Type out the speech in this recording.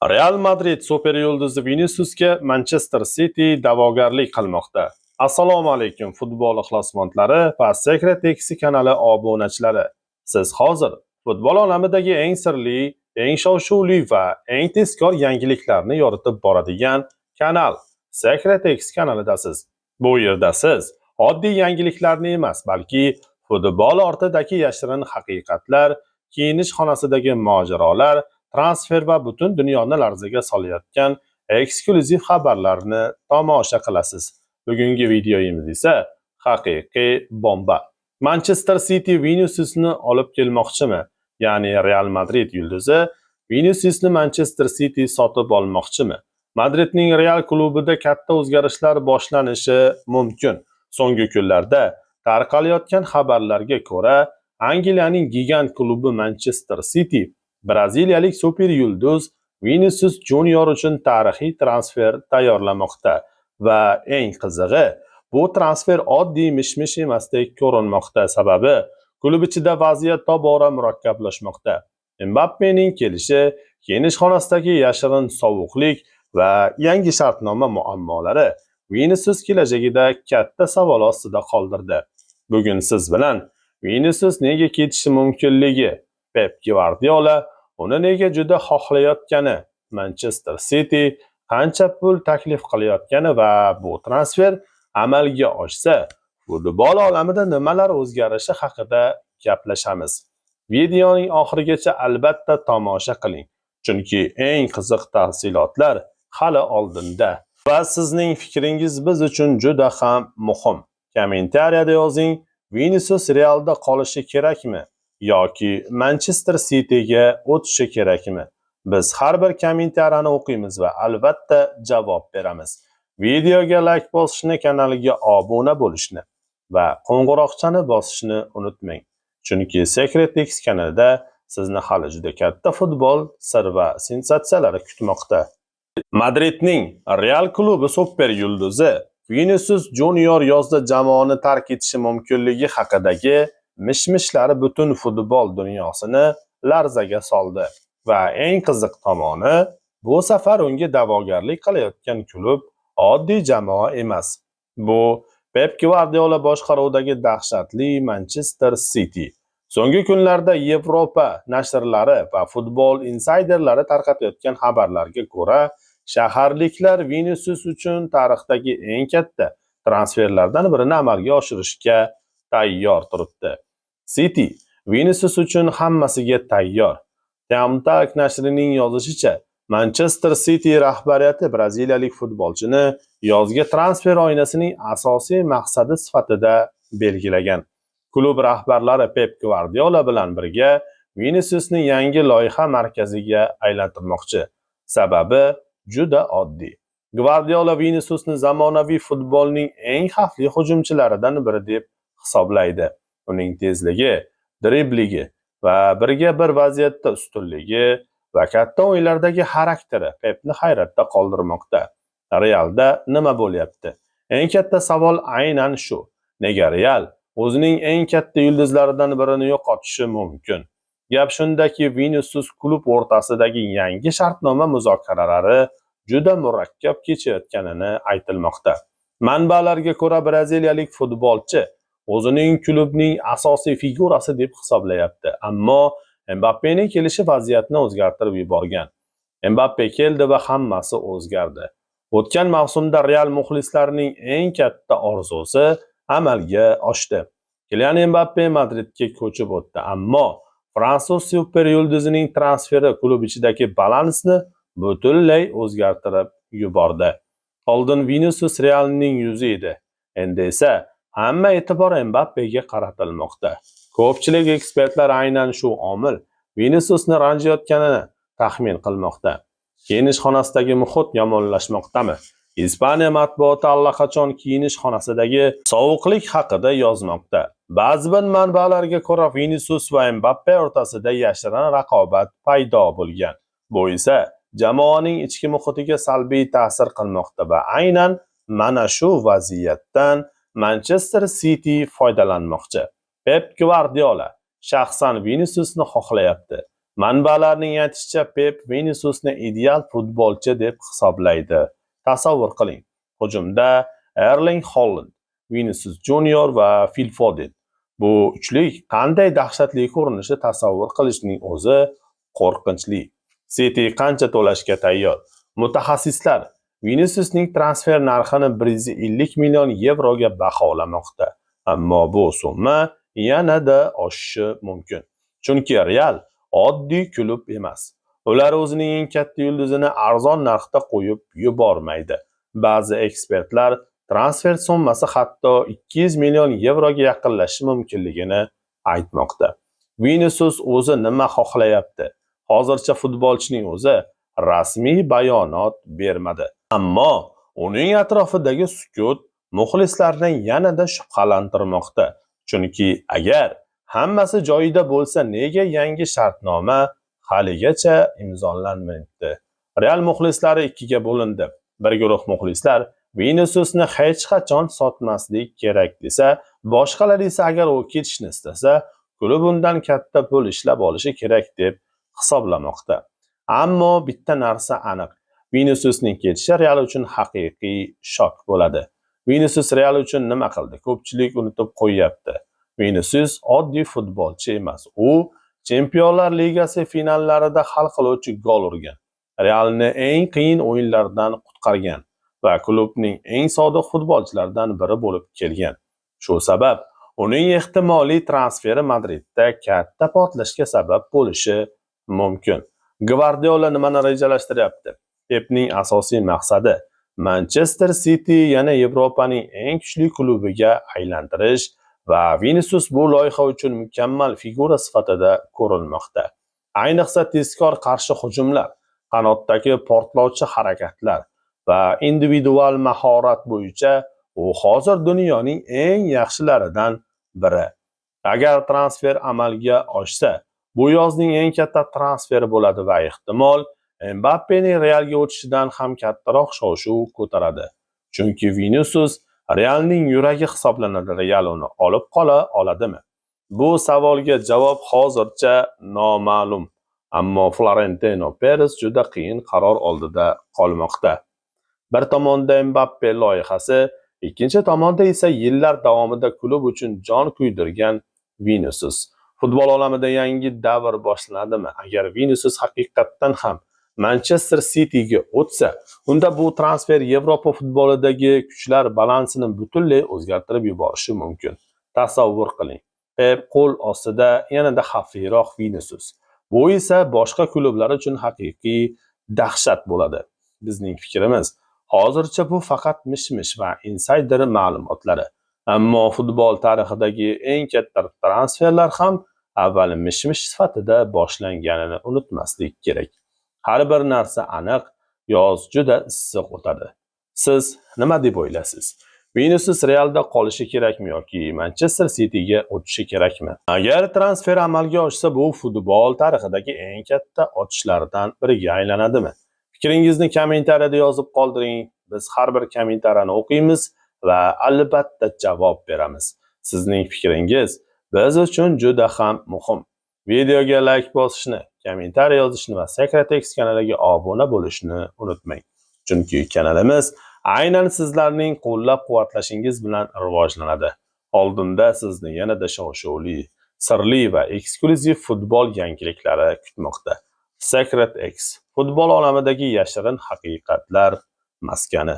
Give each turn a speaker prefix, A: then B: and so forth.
A: Real Madrid super yulduzi Viniciusga Manchester City da'vogarlik qilmoqda. Assalomu alaykum, futbol ixlosmandlari va Secret X kanali obunachilari. Siz hozir futbol olamidagi eng sirli, eng shov-shuvli va eng tezkor yangiliklarni yoritib boradigan kanal Secret X kanalidasiz. Bu yerda siz oddiy yangiliklarni emas, balki futbol ortidagi yashirin haqiqatlar, kiyinish xonasidagi mojarolar, transfer va butun dunyoni larzaga solayotgan eksklyuziv xabarlarni tomosha qilasiz. Bugungi videomiz esa haqiqiy bomba. Manchester City Viniciusni olib kelmoqchimi? Ya'ni Real Madrid yulduzi Viniciusni Manchester City sotib olmoqchimi? Madridning Real klubida katta o'zgarishlar boshlanishi mumkin. So'nggi kunlarda tarqalayotgan xabarlarga ko'ra, Angliyaning gigant klubi Manchester City braziliyalik super yulduz Vinicius Junior uchun tarixiy transfer tayyorlamoqda va eng qizig'i, bu transfer oddiy mish-mish emasdek ko'rinmoqda. Sababi klub ichida vaziyat tobora murakkablashmoqda. Mbappening kelishi, kiyinish xonasidagi yashirin sovuqlik va yangi shartnoma muammolari Vinicius kelajagida katta savol ostida qoldirdi. Bugun siz bilan Vinicius nega ketishi mumkinligi, Pep Gvardiola uni nega juda xohlayotgani, Manchester City qancha pul taklif qilayotgani va bu transfer amalga oshsa, futbol olamida nimalar o'zgarishi haqida gaplashamiz. Videoning oxirigacha albatta tomosha qiling, chunki eng qiziq tafsilotlar hali oldinda va sizning fikringiz biz uchun juda ham muhim. Kommentariyada yozing: Vinicius Realda qolishi kerakmi yoki Manchester Cityga o'tishi kerakmi? Biz har bir kommentariyani o'qiymiz va albatta javob beramiz. Videoga like bosishni, kanaliga obuna bo'lishni va qo'ng'iroqchani bosishni unutmang. Chunki Secret X kanalida sizni hali juda katta futbol sir va sensatsiyalari kutmoqda. Madridning Real klubi super yulduzi Vinicius Junior yozda jamoani tark etishi mumkinligi haqidagi mish-mishlar butun futbol dunyosini larzaga soldi va eng qiziq tomoni, bu safar unga da'vogarlik qilayotgan klub oddiy jamoa emas. Bu Pep Gvardiola boshqaruvidagi dahshatli Manchester City. So'nggi kunlarda Yevropa nashrlari va futbol insayderlari tarqatayotgan xabarlarga ko'ra, shaharliklar Vinicius uchun tarixdagi eng katta transferlardan birini amalga oshirishga tayyor turibdi. City Vinicius uchun hammasiga tayyor. TEAMtalk nashrining yozishicha, Manchester City rahbariyati braziliyalik futbolchini yozgi transfer oynasining asosiy maqsadi sifatida belgilagan. Klub rahbarlari Pep Gvardiola bilan birga Viniciusni yangi loyiha markaziga aylantirmoqchi. Sababi juda oddiy. Gvardiola Viniciusni zamonaviy futbolning eng xavfli hujumchilaridan biri deb hisoblaydi. Uning tezligi, dribligi va birga bir vaziyatda ustunligi va katta o'yinlardagi xarakteri Pepni hayratda qoldirmoqda. Realda nima bo'lyapti? Eng katta savol aynan shu. Nega Real o'zining eng katta yulduzlaridan birini yo'qotishi mumkin? Gap shundaki, Vinicius klub o'rtasidagi yangi shartnoma muzokaralari juda murakkab kechayotganini aytilmoqda. Manbalarga ko'ra, braziliyalik futbolchi o'zining klubning asosiy figurasi deb hisoblayapti. Ammo Mbappening kelishi vaziyatni o'zgartirib yuborgan. Mbappe keldi va hammasi o'zgardi. O'tgan mavsumda Real muxlislarining eng katta orzusi amalga oshdi. Kilian Mbappe Madridga ko'chib o'tdi, ammo fransuz super yulduzining transferi klub ichidagi balansni butunlay o'zgartirib yubordi. Oldin Vinicius Realning yuzi edi. Endi esa hamma e'tibor Mbappega qaratilmoqda. Ko'pchilik ekspertlar aynan shu omil Viniciusni ranjiyotganini taxmin qilmoqda. Kiyinish xonasidagi muhit yomonlashmoqdami? Ispaniya matbuoti allaqachon kiyinish xonasidagi sovuqlik haqida yozmoqda. Ba'zi bir manbalarga ko'ra, Vinicius va Mbappe o'rtasida yashirin raqobat paydo bo'lgan. Bu esa jamoaning ichki muhitiga salbiy ta'sir qilmoqda va aynan mana shu vaziyatdan Manchester City foydalanmoqchi. Pep Gvardiola shaxsan Viniciusni xohlayapti. Manbalarning aytishicha, Pep Vinisiusni ideal futbolchi deb hisoblaydi. Tasavvur qiling, hujumda Erling Holand, Vinisius Junior va Fil Foden. Bu uchlik qanday dahshatli ko'rinishi tasavvur qilishning o'zi qo'rqinchli. City qancha to'lashga tayyor? Mutaxassislar Vinisiusning transfer narxini 150 million yevroga baholamoqda. Ammo bu summa yanada oshishi mumkin. Chunki Real oddiy klub emas. Ular o'zining eng katta yulduzini arzon narxda qo'yib yubormaydi. Ba'zi ekspertlar transfer summasi hatto 200 million yevroga yaqinlashishi mumkinligini aytmoqda. Vinisius o'zi nima xohlayapti? Hozircha futbolchining o'zi rasmiy bayonot bermadi. Ammo uning atrofidagi sukut muxlislarni yanada shubhalantirmoqda. Chunki agar hammasi joyida bo'lsa, nega yangi shartnoma haligacha imzolanmayapti? Real muxlislari ikkiga bo'lindi. Bir guruh muxlislar Vinisiusni hech qachon sotmaslik kerak desa, boshqalar esa agar u ketishni istasa, klub undan katta pul ishlab olishi kerak deb hisoblamoqda. Ammo bitta narsa aniq. Vinisiusning ketishi Real uchun haqiqiy shok bo'ladi. Vinisius Real uchun nima qildi? Ko'pchilik unutib qo'yyapti. Vinisius oddiy futbolchi emas. U Chempionlar Ligasi finallarida hal qiluvchi gol urgan. Realni eng qiyin o'yinlardan qutqargan va klubning eng sodiq futbolchilaridan biri bo'lib kelgan. Shu sabab uning ehtimoliy transferi Madridda katta portlashga sabab bo'lishi mumkin. Gvardiola nimani rejalashtiryapti? Pepning asosiy maqsadi Manchester City yana Yevropaning eng kuchli klubiga aylantirish va Vinisius bu loyiha uchun mukammal figura sifatida ko'rinmoqda. Ayniqsa tezkor qarshi hujumlar, qanotdagi portlovchi harakatlar va individual mahorat bo'yicha u hozir dunyoning eng yaxshilaridan biri. Agar transfer amalga oshsa, bu yozning eng katta transferi bo'ladi va ehtimol Mbappening Realga o'tishidan ham kattaroq shov-shuv ko'taradi. Chunki Vinisius Realning yuragi hisoblanadi. Real uni olib qola oladimi? Bu savolga javob hozircha noma'lum. Ammo Florentino Perez juda qiyin qaror oldida qolmoqda. Bir tomonda Mbappe loyihasi, ikkinchi tomonda esa yillar davomida klub uchun jon kuydirgan Vinisius. Futbol olamida yangi davr boshlanadimi? Agar Vinisius haqiqatdan ham Manchester Cityga o'tsa, unda bu transfer Yevropa futbolidagi kuchlar balansini butunlay o'zgartirib yuborishi mumkin. Tasavvur qiling. Pep qo'l ostida yanada xavfliroq Vinisius. Bu esa boshqa klublar uchun haqiqiy dahshat bo'ladi. Bizning fikrimiz, hozircha bu faqat mish-mish va insayder ma'lumotlari. Ammo futbol tarixidagi eng katta transferlar ham avval mish-mish sifatida boshlanganini unutmaslik kerak. Har bir narsa aniq, yoz juda issiq o'tadi. Siz nima deb o'ylaysiz? Vinisius Realda qolishi kerakmi yoki Manchester Cityga o'tishi kerakmi? Agar transfer amalga oshsa, bu futbol tarixidagi eng katta ochishlardan biriga aylanadimi? Fikringizni kommentariyada yozib qoldiring. Biz har bir kommentariyani o'qiymiz va albatta javob beramiz. Sizning fikringiz biz uchun juda ham muhim. Videoga like bosishni, kommentariy yozishni va Secret X kanaliga obuna bo'lishni unutmang. Chunki kanalimiz aynan sizlarning qo'llab-quvvatlashingiz bilan rivojlanadi. Oldinda sizni yanada shov-shuvli, sirli va eksklyuziv futbol yangiliklari kutmoqda. Secret X – futbol olamidagi yashirin haqiqatlar maskani.